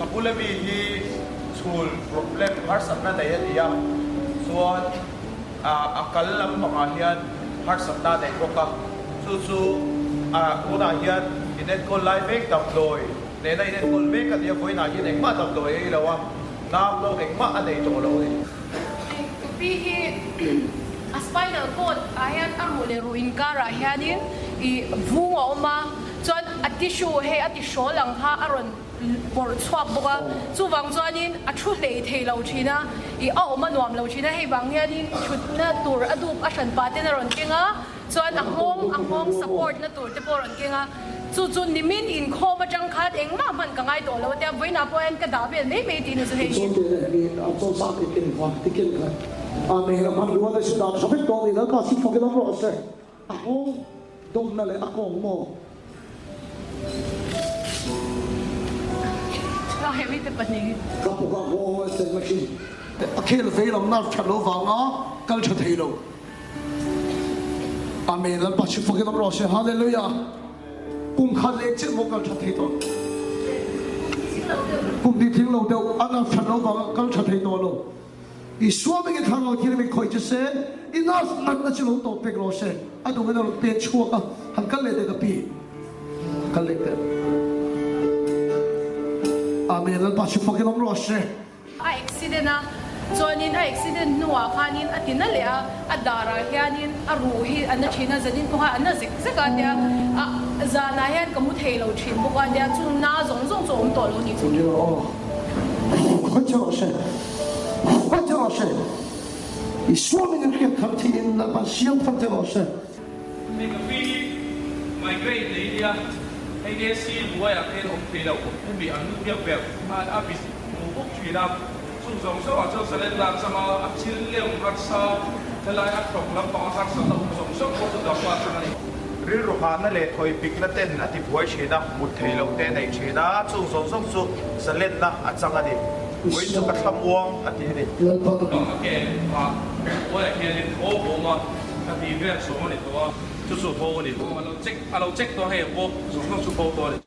Ka bula mi hi chhul problem harsatna nei a ni a, chuan a kal lampangah hian harsatna a nei bawk a, chu chu tunah hian inenkawl lai mek damdawi nena inenkawl mek a ni a, vawiinah hian engmah damdawi a ei lo a, nau pawh engmah a nei tawh lo a ni. Tupi hi a spinal cord ah hian a ruh leh ruh inkarah hianin ih vung a awm a, chuan a tissue hei a ti hrawl ang kha a rawn pawrh chhuak bawk a, chuvang chuanin a thu hlei thei lo thin a, ih a awm a nuam lo thin a, hei vang hianin thutna tur a dup a hran pah ten a rawn keng a, chuan a nghawng a nghawng support na tur te pawh a rawn keng a, chu chu nimin inkhawm atang khan engmah hman ka ngai tawh lo a tia, vawiinah pawh hian ka dah vel mai mai tih na chu hei hi. Dawmna leh a kawng maw? Ka puk a haw a sen machine. A khel vei lam nerve that lo vanga kal tha thei lo. Amen Lalpa chu fakin awm rawh se Hallelujah. Kum khat leh chiah maw kal tha thei tawh. Kum ti tling lo deuh a nerve that lo vanga kal tha thei tawh lo. Isua mingin thlarau thil min khawih che se, i nurse natna chu lo tawp pek rawh se. A dungin a rawn pen chhuak a, han kal leh teh ka pi, kal leh teh. Amen, Lalpa chu fakin awm rawh se. A accident a, chuanin a accident hnuah khanin a ti na leh a, a darah hianin a ruh hi a na thin a, zanin pawh khan a na zek zek a tia, a zanah hian ka mu thei lo thin bawk a tia, chung na zawng zawng chu a awm tawh lo ni chu. Khawih che rawh se. Khawih che rawh se. I suamin in hriat thar thiin Lalpan siam thar che rawh se. Hei ka pi migraine nei nia, hei AC hnuaiah khin awm thei lo, hemi an nu biak ber khan a bit hmu bawk thin a, chung zawng zawngah chuan zalen lak changa a thil lem harsa helai a thawk lampanga harsatna awm zawng zawng pawh chu dam a chang a ni. Rilru hahna leh thawipikna ten a ti buai thin a, mut theih loh te a nei thin a, chung zawng zawng chu zalenna a chang a ni. Vawiin chu ka thla muang a ti a ni. A ke ah buaiah hianin thaw bawm a, thla hnih vel sawm a ni tawh a, chu chu thaw a ni. A lo check a lo check tawh a, hei a pawh zawng zawng chu thaw tawh a ni.